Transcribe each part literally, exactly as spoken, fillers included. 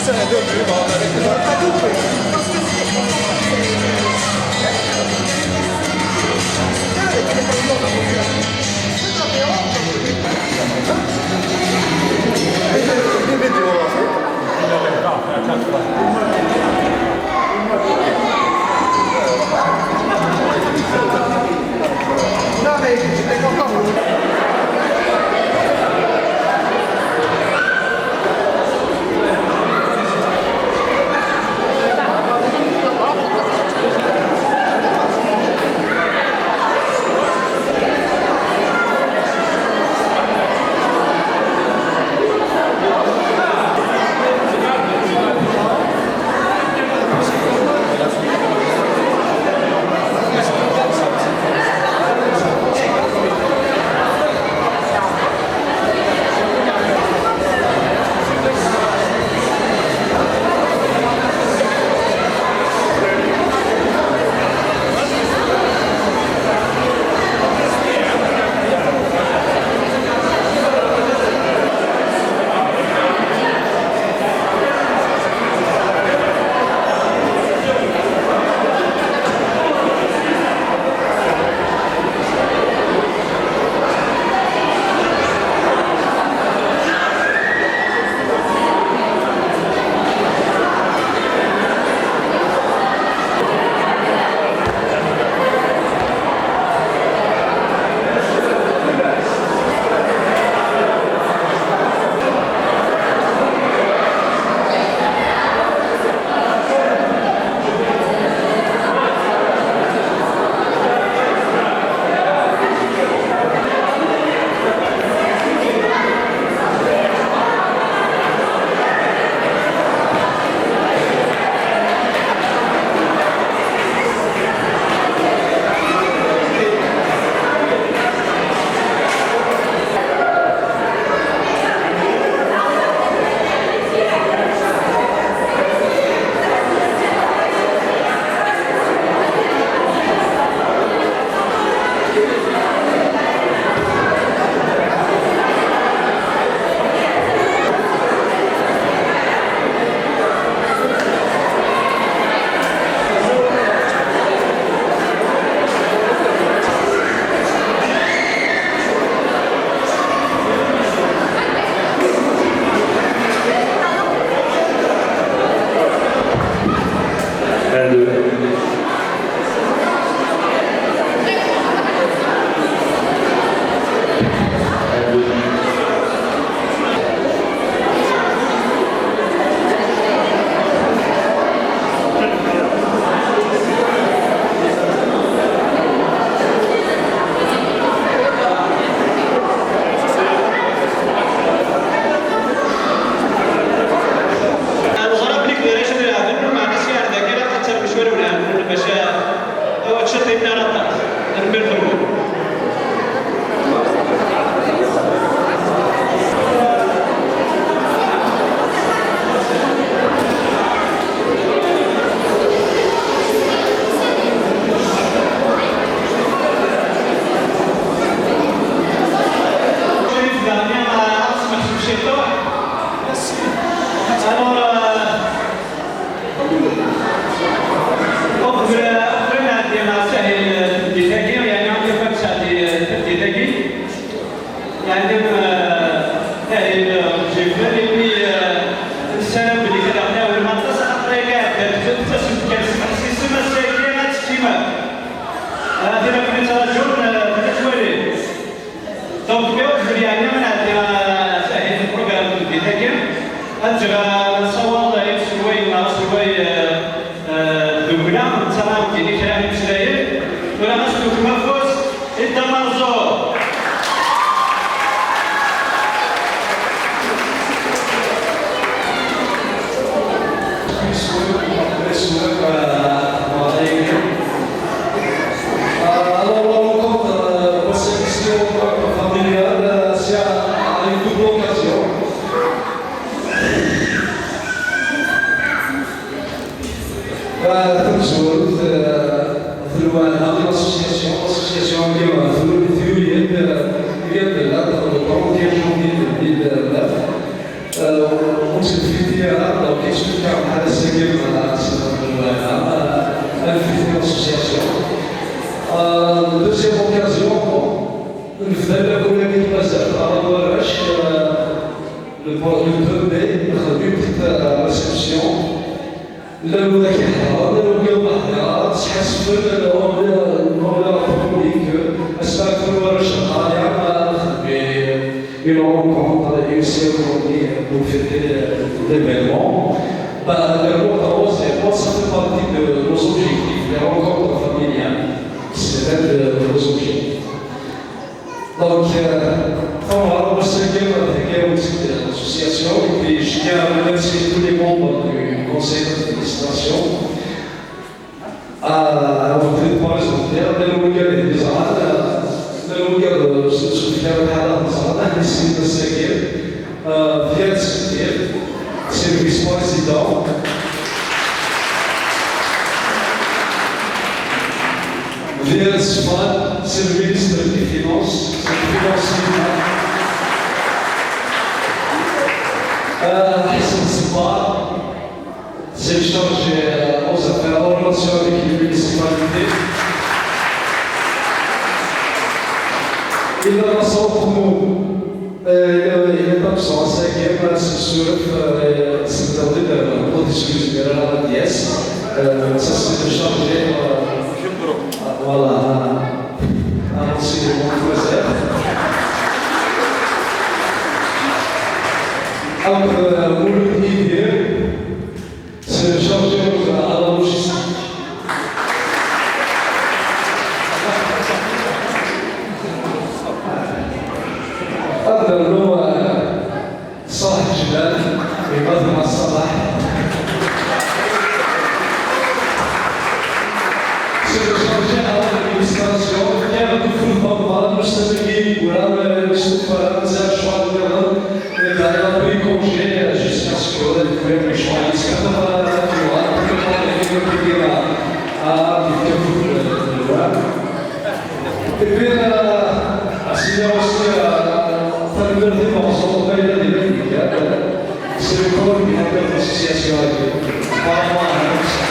Un, deux. Neẓra belli kra acu n lɛebd, meɛna s yiɛedda kan ad termec wala ur ɛemmden bac ad tciṭ imnar aṭas. Tanemmirt-nwen. Alors, euh, uqbel, uqbel ad nɛeddi ɣer Sahil, eh, tameddit-agi, yeɛni ad yuɣal Sahil, eh, tameddit-agi. Yeɛni, eh, Sahil, eh, Jibel, imi, eh, nessaram belli ad aɣ-tɛawnem aṭas, axaṭer ay iɛeddan, tettasem-d kan s lḥess-isem, ass-agi ad tekkim. Ah, tin akk nettraǧu, eh, ad twali. Donc, mi ur tezri yeɛni ad nɛeddi, eh, Sahil, lprogram n tmeddit-agi, ad ǧǧeɣ, eh, nessawaḍ, eh, imselway neɣ aselway, eh, eh, n tdukla, netta ad d-yini kra n imeslayen. Tura ad s-tewtem afus i Dda Merẓu. Alors, la rencontre, euh, pour cette mission familiale, euh, c'est à, à une double occasion. Tamezwarut, euh, de l'association, l'association qui a fait le, euh, vient de là, dans le trente et un janvier deux mille neuf. Euh, on se fait, euh, donc, Llan widak iḥeḍren, llan wigi ur ḥdiren ara, sḥassfen, llan, llan, llan, llan, asmi ara kkren warrac n Ṭṭalyan, ad nexdem une rencontre, une cérémonie pour fêter l'événement. Bah, le mot troisième, ça fait partie de nos objectifs, les rencontres familiales. C'est l'un de nos objectifs. Donc, euh, on va remercier la l'association et puis je tiens à remercier tous les membres du conseil d'administration. آه، وقت الباريزونتير، لا الوكالة اللي زعما، لا الوكالة السوفيا والحالة زعما، هذه السيدة الساكن، آه، فيها السكتير، سيرفيس بريزيدون. فيها الصفات، سيرفيس دو فينانس، سيرفيس فينانس. آه، حسن الصبار. C'est le chargé, euh, aux affaires, aux relations avec les municipalités. Il a son promo, euh, il est absent, c'est que c'est sûr, euh, c'est interdit de prendre des excuses de la D S. Euh, ça, c'est le chargé, euh, voilà, un, un renseignement. Donc, euh, Mouloud Idir, c'est chargé à la logistique. Ad nernu, euh, Salah Jdal, gma Thomas Salah. C'est le chargé à l'administration, qui a tout fait pour moi, nous sommes venus, voilà, mais nous sommes pas là, nous avons choisi de Et ben, elle a pris congé, euh, jusqu'à ce que, euh, les collègues lui choisissent. Ah, puis, euh, voilà. Et puis, euh, à Sylvia aussi, euh, ça nous donne des morceaux, on fait des, des, des, des, c'est le corps qui appelle l'association avec eux. Par rapport à nous, ça.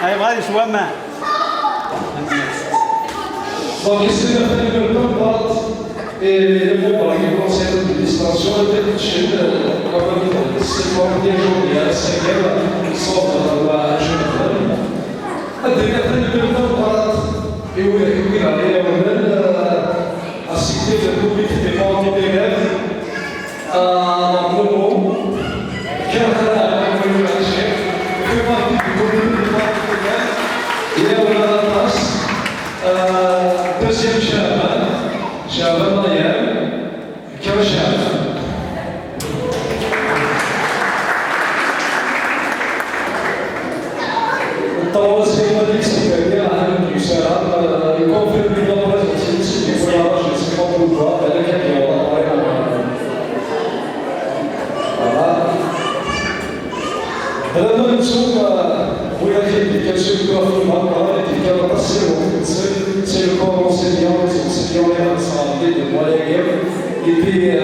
Ayɣer yeswa aman? Donc, ici, la famille de Tom Bart et les membres du conseil d'administration étaient chez le, comme on dit, c'est comme des gens, il y a cinq heures, ils sont dans la jeune femme. La famille de Tom Bart et où il a, euh, assisté le comité des parents d'élèves. آه، ماما. كان خلال عمري العشرين. في واحد يقول لي: "يا ولد الراس". آه، دوزيام شعبان. شعبان ريان. كان شعبان. التواصل هو اللي يسمى على اليسار، آه، يكون في البلاد، يكون يعرف يسمى بالباب، على كان يعرف. Voilà. Vraiment, nous sommes, euh, oui, avec les questions de la Fondation, avec les questions de la Fondation, c'est le corps enseignant, les enseignants, les responsables de moyens, et puis, euh,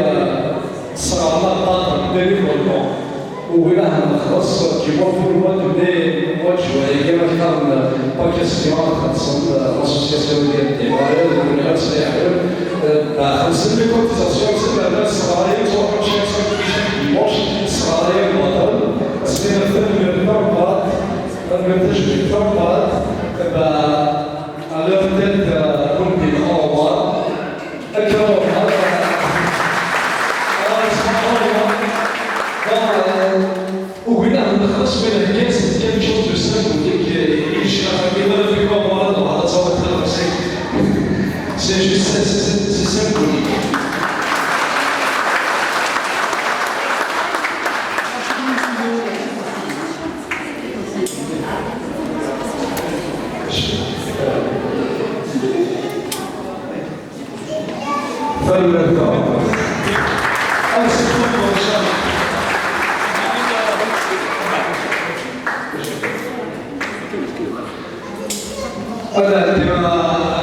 ça va pas bénévolement. وإلا نخلص كيما في المواد اللي مواد جوعية كان باكستيون خاصة l'association ديال الديماري والناس اللي يعملوا. خمسة لي كوتيزاسيون سنة الناس صغارين تروحوا شي ديمونش صغارين الوطن. سنة الثانية من الطربات، من تجربة الطربات، على تيت كنت الأوضاع. أكرم. آه، سبحان الله. آه، وقلنا نخلص من الكاس كان شوط السنة وديك يجي أخر كلمة في كوبا هذا هذا صوت خمسين. C'est juste ça, c'est, c'est, c'est symbolique. Femme de camp. Hadi, hadi, hadi, hadi, hadi, hadi, hadi, hadi,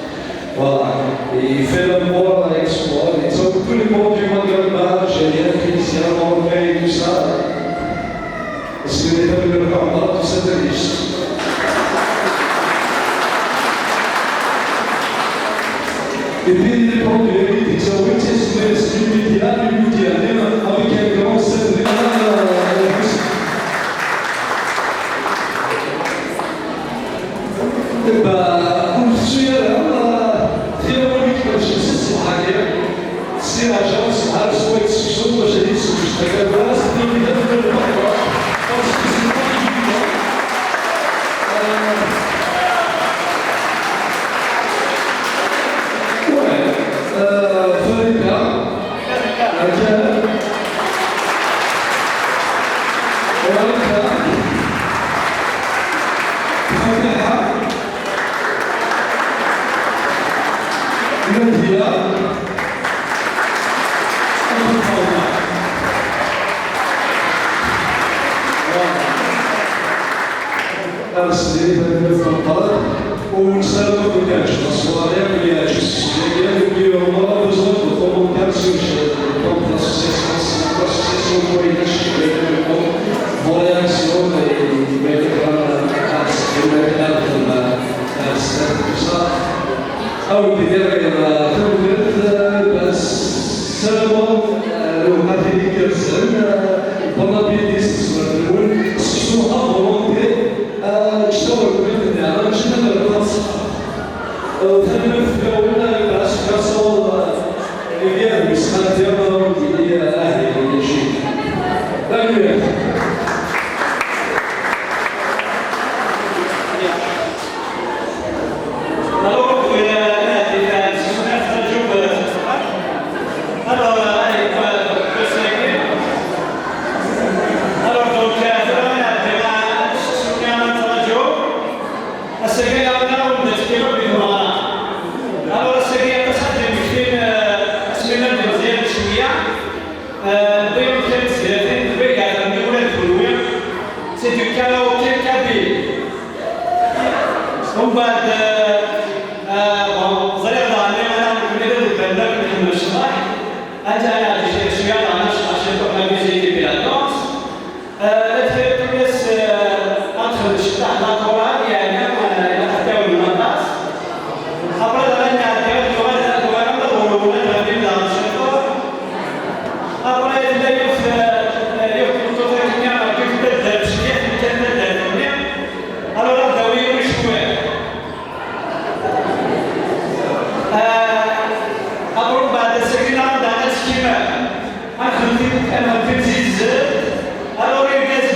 Voilà. Il fait l'amour avec son rôle. Il sauve tous les bons du monde, le bar, Julien, Christian, Morvay, tout ça. Est-ce que les femmes ne parlent pas de cette liste? Et puis, les produits, ils ont été, c'est le média, le média, avec un grand cerveau. Iba, ur tettu ara, ah, tilawin i ikerrcen s ṣṣbeḥ-agi. Si Rajaw, s Ɛarus, wa yetteksum, wa jadid, s Ǧeḥda Gabras, d lbidad n lbaṭel. Parce que c'est pas évident. Euh, ouais, euh, Farida, Rajaw, Warda, Fatiha, Nadia, Merci, Madame Fanfare. On salue le gage, parce qu'on a bien le gage. Il y a bien le mieux, on aura besoin de commentaires sur le donc l'association, c'est une association pour les riches, vos réactions et tout ça. Aw d-iniɣ, tanemmirt, bas, ssarameɣ, eh, lewqat-nni igerrzen, eh, bon appétit s zzwar-nwen, seksu à volonté, eh, ččet aɣelbal-nni, mačči d amerqa n ṣṣeḥ. Eh, tanemmirt fell-awen, eh, bas, asawaḍ, eh, iger wis xemsa, eh, ur d-yelli, eh, ahil, ulac-it. Tanemmirt. Alors, euh, euh, euh, euh, alors, donc, euh, ass-agi, aṭas ad d-mmektin, euh, asmi llan d imeẓyanen cwiya. Euh, wwiɣ-d kan tezlatin, wwiɣ-d ula d kenwi. C'est du karaoké kabyle. Umbeɛd, euh, euh, bon, ẓriɣ daɣen ara nekni d lbenna Mḥemmed Cḍeḥ. Anta ara d-iceyyeɛ cwiya daɣen ad nceḍḥ ciṭuḥ la musique et puis la danse. Euh, ad teffer fell-as, euh, ad nexdem ciṭuḥ la chorale, yeɛni, euh, ilaq ad tɛawnem aṭas. Après daɣen nɛeddi ad nuɣal, ad nuɣal am ad ɣurwen ad nɣenni daɣen ciṭuḥ. Après tella yiwet, euh, yiwet n tmeṭṭut akken, euh, kif taddart, cwiya kan taddart-nni. Alors ad d-awi yiwen ucewwiq. Euh, après umbeɛd ass-agi nɛawed ad neskimel. Ad nexdem tim-, ad nexdem timsizzelt. Alors irgazen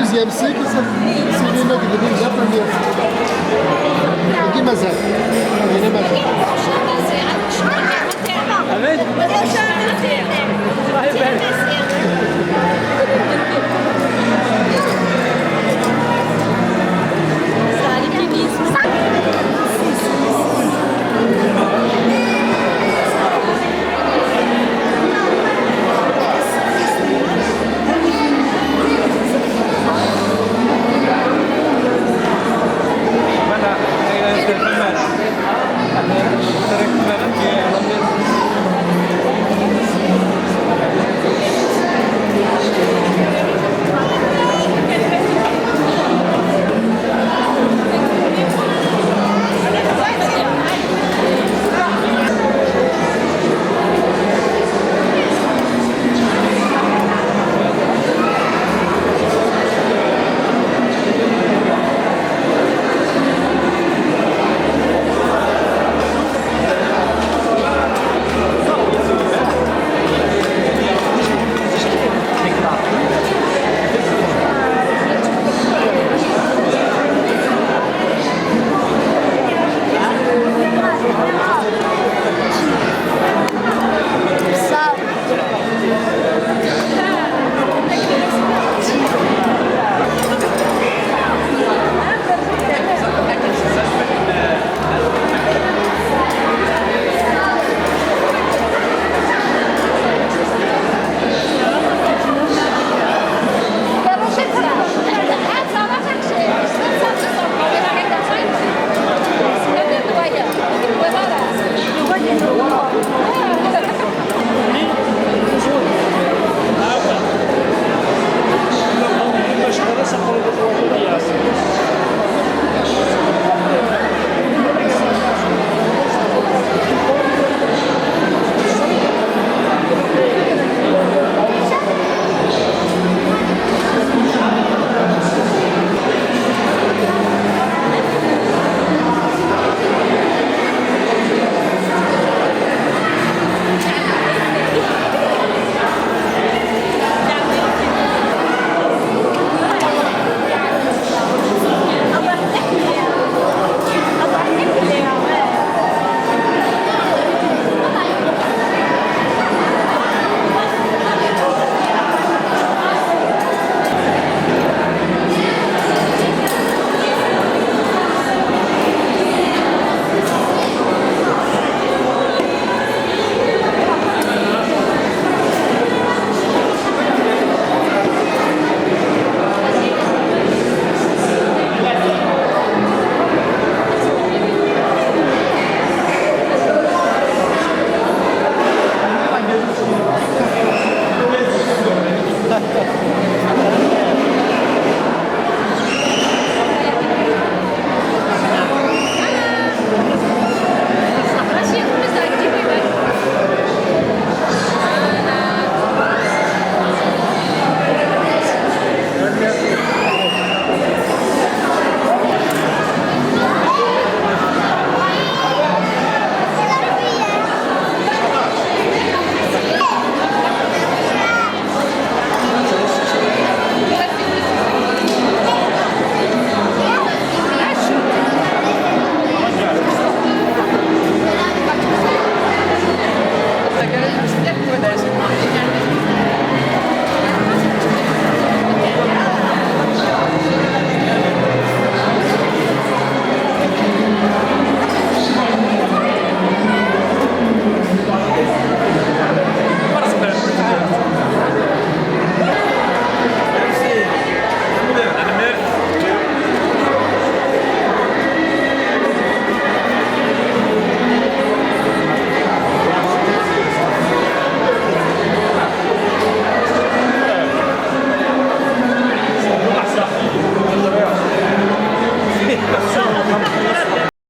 Deuxième cycle, c'est c'est les mecs de Linda première. Qui mazal? Qui mazal?